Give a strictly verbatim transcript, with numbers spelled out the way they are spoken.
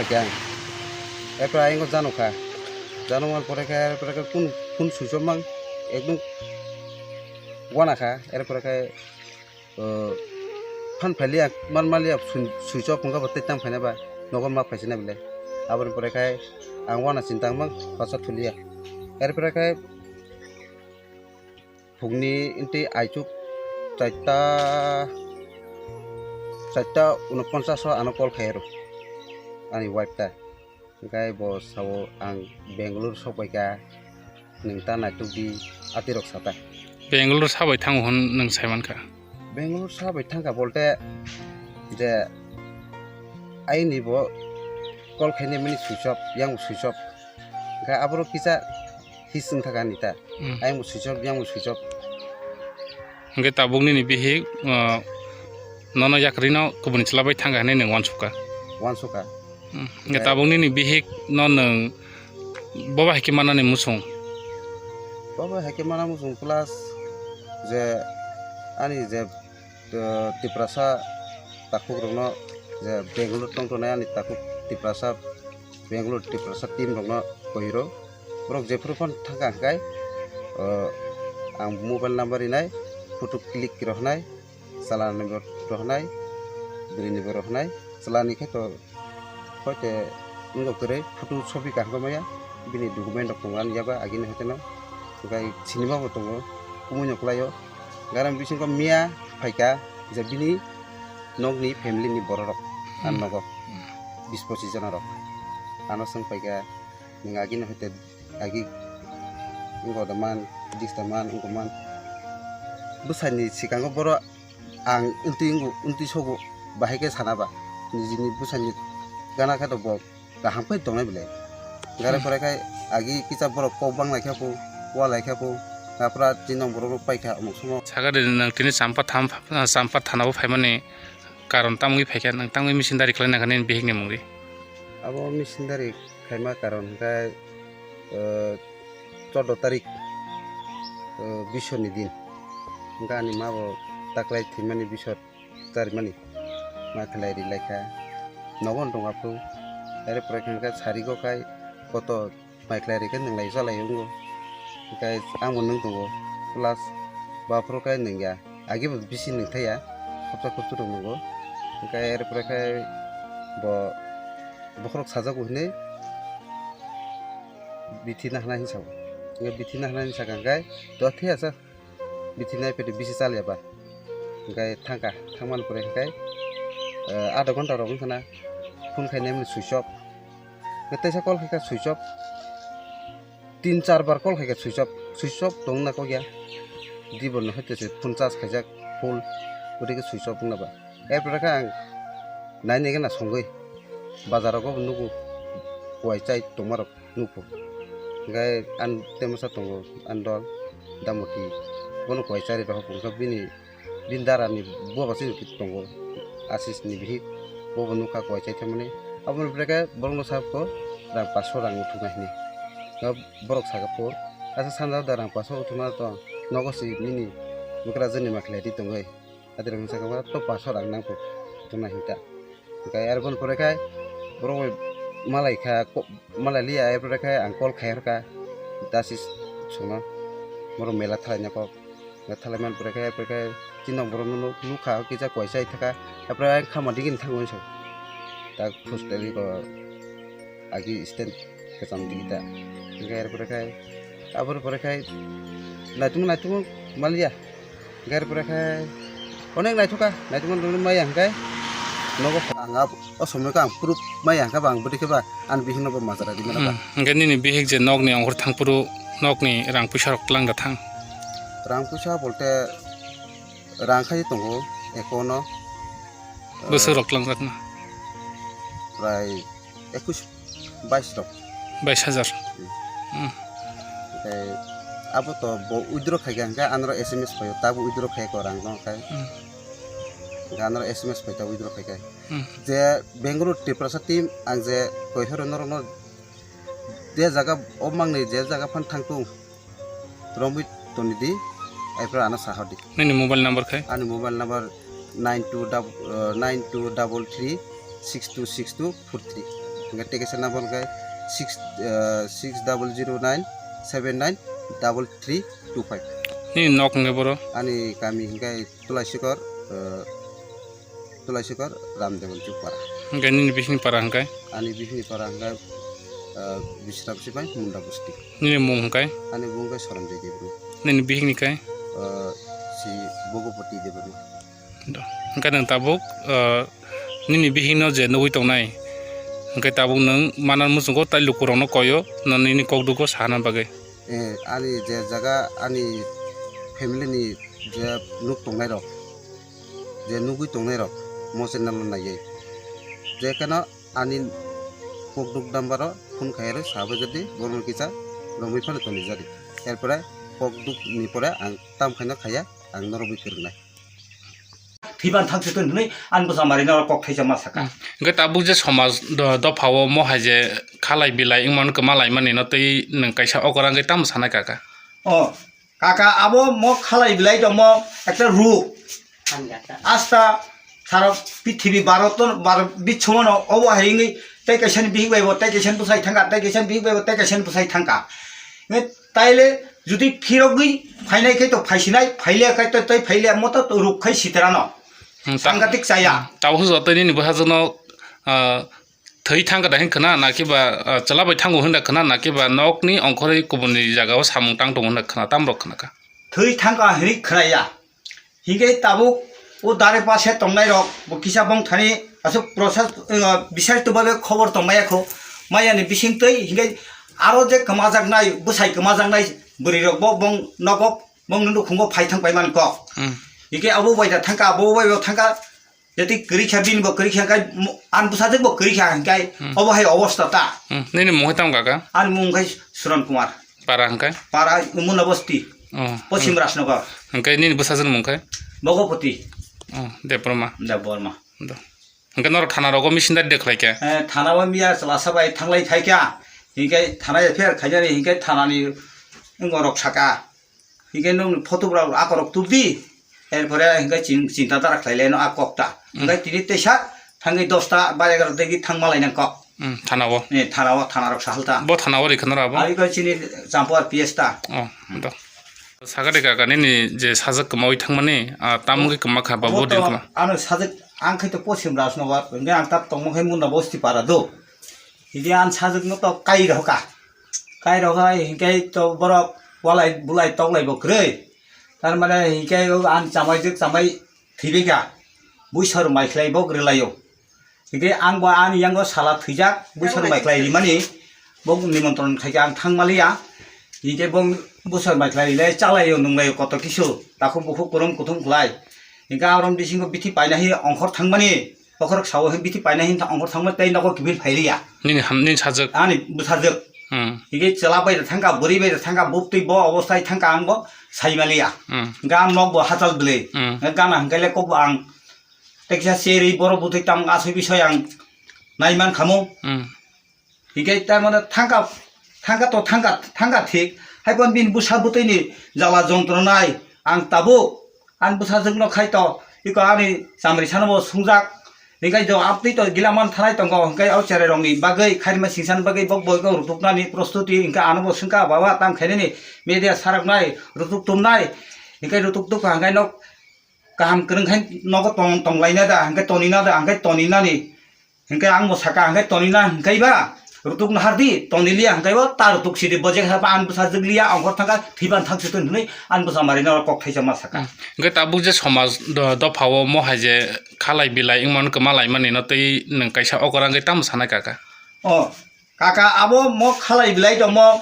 Khe ang. Erpore ayang jano kha. Jano man pore khe, erpore khe kun, kun switch off mang. Ekdom wana kha. Erpore khe, uh, phan phailiya, man maliya, switch off wngkha bo tei tang phaina ba. Nogo ma phaisina bile. Aboni pore khe ang wana chini tang mang, pacha thuliya. Erpore khe phungni inti aichuk chaita, chaita unoponchas o ano call khai rw ani wife ta. Hingkai bo sao ang Bangalore sok bai kha, nwng ta naituk di, ati rok sata. Bangalore sa bai thango hwn nwng sai man kha. Bangalore sa bai thang kha bolte je aini bo call khainai mani switch off, yang switch off. Hingkai aborok kisa his wng thaka nita. Hmm. Ayang bo switch off, yang bo switch off. Hingke tabuk nini bihik, uh, nono yakrino kubuni chwla bai thangkha hinui nwng uansukha. Uansukha. Hmm. Hingke tabuk nini bihik no nwng bobo hai khe manani muchung. Bobo hai khe mana muchung plus je ani je uh, Tiprasa takhuk rokno je Bangalore tong tongnai ani takhuk Tiprasa, Bangalore Tiprasa team rokno koi rw. Borok jephuru phano thangkha hwnkhe, uh, ang mobile number rinai, photo click rw hwnai, chalani bo rw hwnai, bwrwini bo rw hwnai, chalani khe to Hoite wngkha kwrwi photo sobi kaham maya, bini document rok tongo ani yago agini hoiteno, hwnkhe sinima bo tongo, kumui no kwlaio. Garam bisingo miya phaikha je bini nokni family ni borok rok, ang nogo bis pochis jona rok, ano swng phaikha, nwng agini hoite agi wngkha da man, dis da man, wngkha man, bwsani swkango borok. Ang wngtwi wngo, wngtwi sogo, bahai khe sana ba, nijini bwsani gana khe to bo kaham khe tongnai belai. Gare porai khai agi kisa borok kok bang lai khe bo, wa lai khe bo, gapra tinong borok rok pai kha omok somo. Sakha de nwng tini champa tham, champa thana bo phaimani karon tamo wngwi phaikha, nwng tamo wngwi misindari khlai nangkha nini bihik ni mungwi? Abo misindari khaima karon hwnkhe, eh, chordo tarik, eh, bisor ni din. Hwnkhe ani ma bo taklai thwimani bisor charimani ma khlai ri lai kha. Nogo no tong aphuru. Are pore khe hwnkhe sarigo khai koto mai khlai ri khe nwng lai cha lai wngo. Hwnkhe ang bo nwng tongo. Plus bo aphuru khai nwng ya. Agi bo bisi nwng thai ya. Khopsa khopsa rok nwngo. Hwnkhe are pore khai bo bokhorok sajago hinui. Bithi nahna hinwi sao. Hwnkhe bithi nahna hinwi sakha hwnkhe, to thwi asa. Bithi nai pete bisi chaliya ba. Hwnkhe thangkha, thangmani pore hwnkhe, eh, adha ghonta rok wngkha na, phone khainai mani switch off. Hwnkhe teisa call khaikha switch off. Tin char bar call khaikha switch off. Switch off tongna kok ya. Diborno hai tese phone charge khaijak full. Gotike switch off wngna ba. Erpore khe ang nainai gana songwi bazar rogo bo nugo, kuai chai tongmarok nukgo. Hwnkhe ani temsa tongo, ani dol Damoti, bono kuai chari rohor hwnkhe bini, bini dara ni buwa bachai tongo, Ashish ni bihik, bobo nukha kuai chai thangmani. Aboni pore khe borokno sakha rang paso rang uthukna hinwi. Borok sakha pho, asa sanja da rang paso uthukna tong, nogo se nini bwkrajwk ni ma khlai ri tongwi. Adirok hwnsa khe to paso rang nang kho tongna hinta. Hwnkhe arpor pore khai borok bai malai kha, ko-, malai liya, arpore khai ang call khai rwkha, dasi songno borok mela thalaina kok. Thalai man pore khai, arpore khai chini nok borok no nuk, nukha, kisa kuai chai thaka, arpore ang khama digini thango hinwi sa. Tak phus teli ko agi stand kwcham digita. Hwnkhe arpore khai, aboni pore khai naitung naitung maliya. Gari pore khai onek naithoka, naitokma nungwi maya hwnkhe nogo ang o somoi khe ang proof maya hwnkhe ba ang bwtwi khe ba ani bihikno bo majra rimano ba. Hmm, hwnkhe nini bihik je nokni ongkhor thangphuru nokni rang puisa rok twlang da thang? Rang puisa bolte rang khai tongo account-o. Bwswk rok twlang jakna? Prai ekush, bais rok. Bais hajar. Hmm. Hmm. Tei abo to bo withdraw khai kha hwnkhe anoro S M S phaio, tabo withdraw khai ko rang no khai. Hmm. Hwnkhe anoro S M S phai ta withdraw khai kha. Hmm. Je Bangalore Tiprasa team ang je koi horo norok no je jaga o mangni je jaga phan thang tung. Romwi toni di, aipra ano sahor di. Nini mobile number khai? Ani mobile number nine two double, uh, nine two double three six two six two four three. Hingke tekesa number hingke six, ah, six double zero nine seven nine double three two five. Nini nok hingke boro? Ani kami hingke Tulaisikor, ah, Tulaisikor Ramdevan Chukpara. Hingke nini bihikni para hingke? Ani bihikni para hingke, ah, Bisram Sipai Munda Bosti. Nini mung hingke? Ani mung hingke Soronjoy Debbarma. Nini bihikni khe? Ah, si Bhagapati Debbarma. Do. Hingke nwng tabuk, ah, nini bihikno je nugui tongnai, hingke tabuk nwng manna muchungo tai lukurokno koyo, no nini kokdugo sana bagwi. Eh, ani je jaga ani family ni je nuk tongnai rok, je nugui tongnai rok, mo channel no naiwi. Je keno ani kokduk number o phone khaiyarwi sabai jadi borokno kisa romwi phano toni jadi. Erpore kokduk ni pore ang tam khaino khaiya, ang norokbai kwrwngnai. Thiban thang se tun hwnwi ani bwsa mari norok kok thaisa ma saka. Hmm. Hingke tabuk je somaj do-, dopha o mo hai je khalai bilai wngmano kwma laimani no tei nwng kaisa okora hingke tamo sanai kaka? O, kaka, abo mo khalai bilai tongmo ekta ruk. Asta sara pithibi bharat, bharat bichomano obo hai wngwi tei kaisani bihik bai bo, tei kaisani bwsai thangka, tei kaisani bihik bai bo, tei kaisani bwsai thangka. Nge taile jodi phirogwi phainai khe to phaisinai, phaile khe to tei phaile mo to ruk khai siterano. Hmm, ta-, sangkatik chaya. Hmm, tabuk joto nini bwsajwkno, ah, thwi thangka da hin khna, na kiba, ah, chwla bai thango hin da khna, na kiba nokni ongkhorwi kubuni jagao samung tang tongo hin da khna, tamrok khna kha? Thwi thangka hinwi khna ya. Hingke tabuk o dare pase tongnai rok bo kisa bong thani aswk process, uh, bisai tubabe khobor tong maya kho, maya ni bising twi hingke aro je kwmajaknai, bwsai kwmajaknai bwrwi rok bo bong nogo bong nwndu khungo phai thang pai man kok. Hmm. Hingke abo bai da thangka, abo bai bo thangka, jeti kwrwi kha bini bo kwrwi kha hingke mo-, an bwsajwk bo kwrwi kha hingke hmm, obo hai obostha ta. Hmm. Nini mung hai tamo kaka? Ani mung khai Suran Kumar. Para hingke? Para Muna Bosti. Oh, Poschim hmm. Rajnagar. Hingke nini bwsajwk mung khai? Bhagapati. Oh, Debbarma. Debbarma. Do. Hingke norok thana rogo misindari de khlai khe? Eh, thana o miya chwla sabai thanglai phai kha. Hingke thana ya pher khainani hingke thanani wngorok saka. Hingke nung photo rok akorok tubdi. Erpore hingke chin-, chinta dara khlai laino a kokta. Hmm. Hingke tini teisa thangwi dosta ba egaroh degi thangma lainang kok. Hmm, thana o? Eh, thana o, thana rok sahalta. Bo thana o rikha nora bo? Ari ko chini Champuar P S ta. Oh, do. Sagade kaka nini je sajak kwmawi thangmani, ah, tamungwi kwma kha ba bo din kwma? Ano sajak ang khai to Poschim Rajnagar, hingke ang tap tongmo khai Munda Bosti para do. Hingke ang sajak no to kai roka. Kai roka hingke to borok walai bulai toklai bo kwrwi. Tar mane hingke ang chamai jwk chamai thibika. Buisor mai khlai bo kwrwi laio. Hingke ang bo ani yango sala thwijak, bwswk mai khlai rimani, bo nimontron khaikhe ang thangmaliya. Hingke bo bwswk mai khlai rilai, chalaio, nunglaio, koto kisu, takhuk bukhuk, kurum kuthum khlai. Hingke arom bisingo bithi paina hi ongkhor thangmani, bokhorok sao hi bithi paina hi ongkhor thangmani, tei nogo kiphil phailiya. Nini ham, nini sajwk? Ani bwsajwk. Hmm. Hingke chwla bai da thangka, bwrwi bai da thangka, buktwi bo obostai thangka, ang bo saimaliya. Hmm. Hingke ang nok bo hachal bwlwi. Hmm. Hingke gana hingke le kok bo ang Tei kisa cherwi borok bwtwi tamo aswk bisoi ang naiman khamu. Hmm. Hingke tamano thangka, thangka to thangka, thangka thik. Hai pon bini bwsa bwtwini jala jontronai ang tabuk ani bwsajwkno khai to iko ani chamri sano bo sungjak. Hingke jo amtwi to gila man thanai tongo, hingke o cherai rokni bagwi khairima singsani bagwi bok boiko rutuknani prostuti hingke ano bo swngkha baba tam khainani media saraknai rutuk tumnai. Hingke rutuk tukha hingke nok kaham kwrwng khe nogo tong-, tonglaina da, hingke tonina da, hingke toninani. Hingke ang bo saka, hingke tonina hingke ba, rutuk nahardi, toniliya hingke bo, ta rutuk sidi, bo je khe ba ang bwsa jwkliya, ongkhor thangkha, thwiban thang se tong hinwi, ang bwsa mari no kok thaisa ma saka. Hmm. Hingke tabuk je somaj do-, dopha o mo hai je khalai bilai wngmano kwma laimani no tei nwng kaisa okora hingke tamo sanai kaka? O, kaka abo mo khalai bilai tongmo,